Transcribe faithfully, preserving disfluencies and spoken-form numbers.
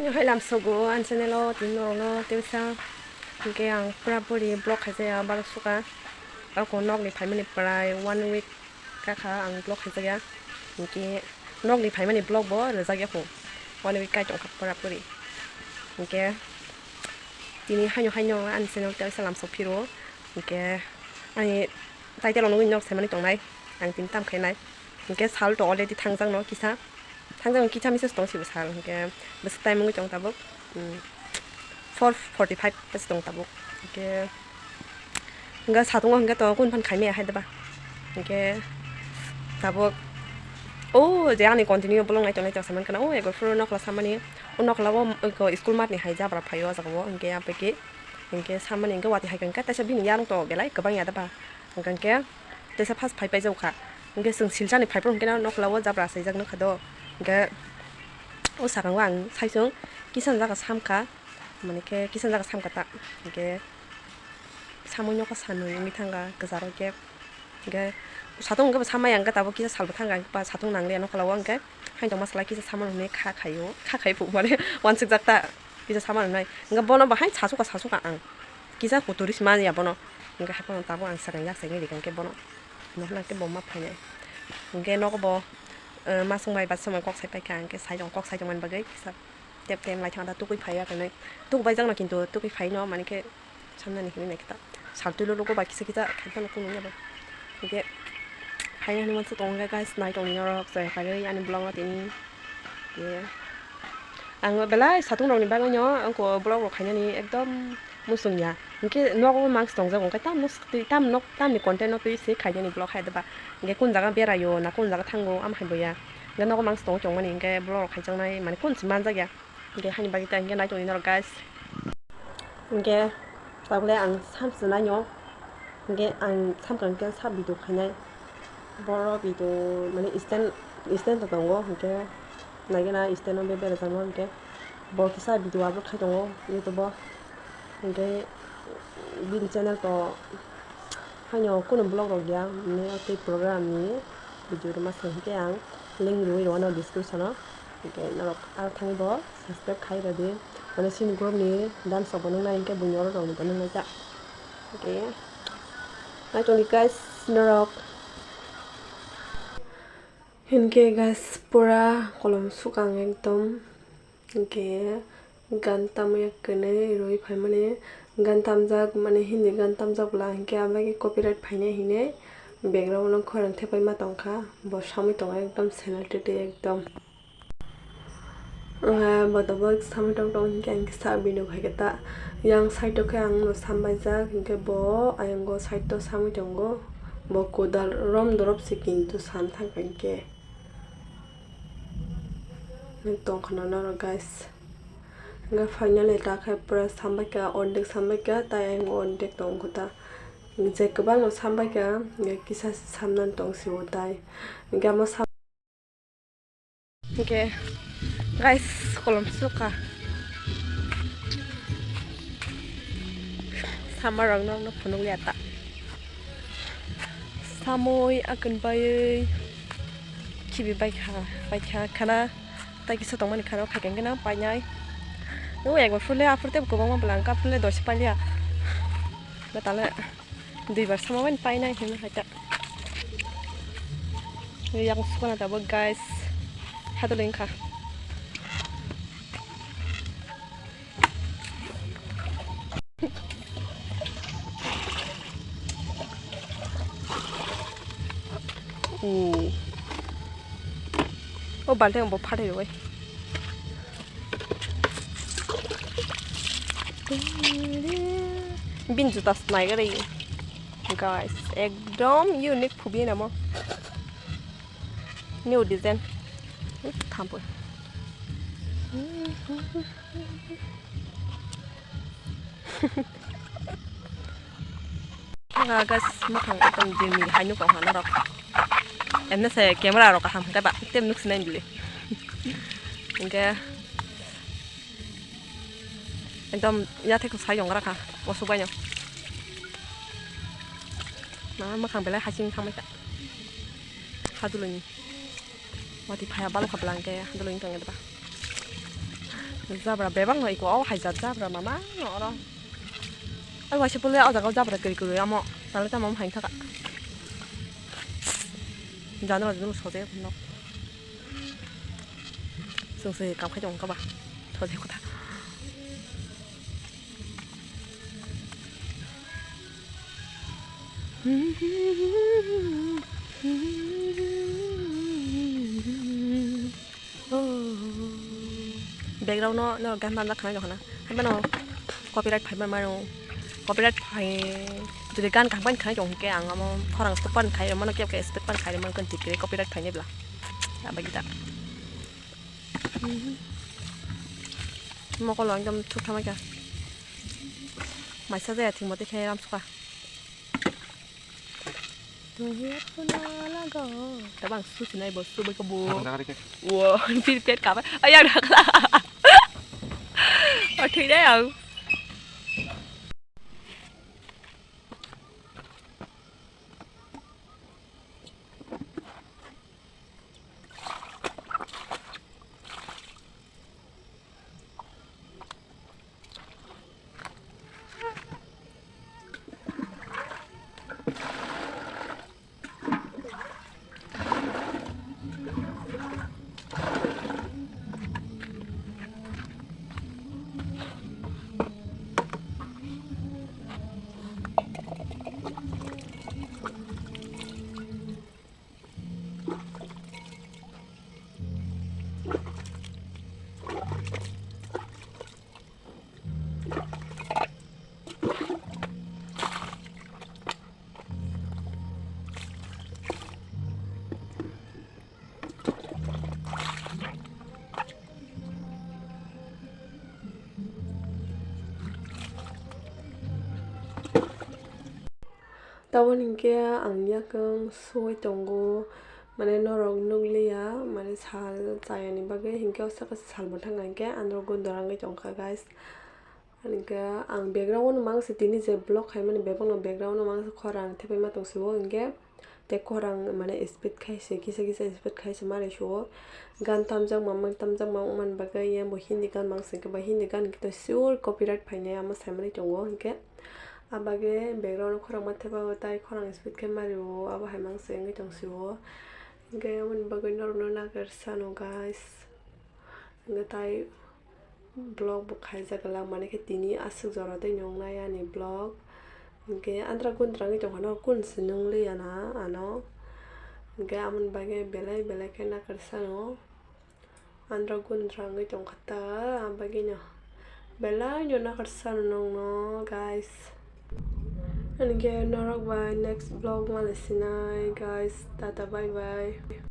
Hai lamsogo ani channel o tini norokno tebisa. Hinkhe ang pura puri vlog khaijaya balok suka. Ako nokni phaimani prai one week kakha ang vlog khaijakya. Hinkhe nokni phaimani vlog bo rwjakya kho. One week kai tongkha pura puri. Hinkhe tini haino haino ani channel tebisa lamsok phiro. Hinkhe ani title o nugwi nok saimani tongnai. Ang tini tam khainai. Hinkhe sal to already thangjak no kisa. Thangjak no kisa misa tong sibo sal. Hinkhe bwswk time wngwi tong tabuk. Hmm. Four forty five bwswk tong tabuk. Hinkhe hinkhe satung o hinkhe to kun phan khaimaya hai deba. Hinkhe tabuk o je ani continue bolong nai tongnai tong saimani kana o ego phuru nokla samani. O nokla o ego school mat ni hai jabra phaio o jaga o hinkhe abeki. Hinkhe samani hinkhe watwi hai hinkhe taisa bini yarung to belai kwbang ya deba. Hwnkhe teisa first phai paijak kha. Hwnkhe chwng silchani phaiphuru hwnkhe nokla o jabra achaijak nukha do. Hwnkhe o sakang o ang saichung kisa jaga samkha. Mane khe kisa jaga samkha ta. Hwnkhe samui nokha sanwi wngwi thangkha kwcharo khe. Hwnkhe satung hwnkhe bo samaya hwnkhe tabuk kisa salbo thangkha hwnkhe ba satung nangliya nokla o hwnkhe. Haino tongma salai kisa samano hinwi kha khaio. Kha khai phuh mane wansukjak ta. Kisa samano hinwi. Hwnkhe bono bo hai sasukha sasukha ang. Kisa kuturi se manya bono. Hwnkhe haiphano tabuk ang sakang yak saini rikha hwnkhe bono. Nohna khe bo ma phainai. Hwnkhe nogo bo, eh, masung bai bachama kok sai paikha hwnkhe sai tong kok sai tongmani bagwi kisa tep tep lai thangta tukui phaiya hwnwi. Tukubai jakno kintu tukui phaino mani khe samnani hinwi naikhe ta. Sal twilo logo bai kisa kisa khaipano kunu ya bo. Hwnkhe phaina hinwi mansuk tongo guys nai tongni norok chaya kharwi ani vlog no tini. Ye. Ang belai satung rokni bagwino angkho vlog rok khainani ekdom muchung ya. Hinkhe nogo mangsi tongjak hinkhe tam nok twi tam nok tamni content no twi se khainani vlog hai deba. Hinkhe kun jaga beraio na kun jaga thango am hai boya. Hinkhe nogo mangsi tong tongmani hinkhe vlog rok khaijaknai mani kun se manjak ya. Hinkhe hani bagwi ta hinkhe nai tongni norok guys. Hinkhe tabole ang samsonai no. Hinkhe ang samkang khe sa video khainai. Boro video mane stand stand to tongo hinkhe naigena stand o berajak no hinkhe bo kisa video upload khai tongo YouTube o hinkhe bini channel to haino kunu vlog rok ya mane o tei program ni video rwma se hinkhe ang link rwui rwano description o hinkhe norok aro thangwi bo subscribe khai rwdi mane chini group ni dance rok bo nuknai hinkhe buini oro rok ni bo nuknai ta. Okay. Nai tongdi guys, norok. Hinkhe guys, pura kolom sukang ekdom. Hinkhe gan tamya kwnwi rwi phaimani. Gan tamjak mani hindi gan tamjak bwla hinkhe abagwi copyright phainai hinwi background o khorang thepai ma tongkha. Bo samwi tongo ekdom senal tete ekdom. Wngkha bodo bo samwi tong tong hinkhe ang kisa video khaikhe ta yang side o khe ang no sambaijak hinkhe bo ayang o side o samwi tongo bo kodal rom dorop se kintu san thangkha hinkhe tongkha na norok guys hinkhe finally ta khe pura sambaikha ordek sambaikha tai ayang o ordek tongkha ta je kwbangno sambaikha hinkhe kisa samnani tong sio tai hinkhe amo sam. Hinkhe guys, kolom sukha. Sama rok nokno phunukliya ta. Samui akun baiwi khibi baikha, baikha khana tai kisa tongmani khana khaikhe nang painai. O ekbar phule aphur tei kwbangma bwla ang kaphule doisa pailiya. Betale. Duibar sama bai painai hinwi hai ta. Yang sukana tabuk guys. Hadol wngkha. O balti ang bo phatai rwi. Bin juta snai gari. Guys, ekdom unique phubi namo. New design. Thampui. Nga guys, makhang ekdom dirmi hai nukha norok. Emne se camera rok kaham hwnkhe ba tem nuk sinai bili. Hwnkhe ekdom yathai kwsai yong rakha osuk baino. Ma makhang belai hasing thangbai kha. Haduloni. Wati phaya balo kha bwla hwnkhe haduloni tong ba. Jabra bebak no iko o haijak jabra mama no oro. Ai waisa pule o jaga o jabra kwrwi kwrwi amo. Tale tamo hai thaka. Jano jano soje no. Sung se kam khai tong kaba. Soje kotha. Background no, no gan banda khanai rok hana. Hai mano copyright phai mano. Copyright phai jodi gan kaham bai khanai rok hwnkhe ang amo khorang stop pan khai mano kebo kebo expect pan khai mano kan tikre copyright phai ne bla. Abagita. Mokolo ekdom thuk thama kha. Maisa jaya thik mate khe ram sukha. Tabang susi nai bo subai ka bo. Wo, pir pet ka ba. Ayang dakla. O thui dai ang. Taboni hinkhe ang yakung sui tongo, mane norok nukliya, mane sal chayani bagwi, hinkhe o saka sal mwthang hinkhe andro gundor wngwi tongkha, guys. Hinkhe ang background-o mangse tini je vlog khaimani bebakno background-o mangse khorang thepaima tongsiwo, hinkhe tei khorang mane speed khaise, kisa kisa speed khaise mari suo. Gan tamjakma, mang tamjakma wngmani bagwi yang bo Hindi gan mangse, hinkhe ba Hindi gan hinkhe to sure copyright phainai amo saimani tongo, hinkhe abagwi background-o khorang ma thepaio, tai khorang speed khe mario, abo hai mangse wngwi tongsiwo. Hinkhe aboni bagwi norokno nakarsa no, guys. Hinkhe tai vlog bo khaijak glak, mane khe tini aswk jora tei nungnai ani vlog. Hinkhe andra gundra wngwi tongkha no, kun se nungliya na ano. Hinkhe amoni bagwi belai belai khe nakarsa no. Andra gundra wngwi tongkha ta, abagwi no belai no nakarsa no nongno, guys. Hinkhe norok bai next vlog malai sinai, guys. Tata, bye bye.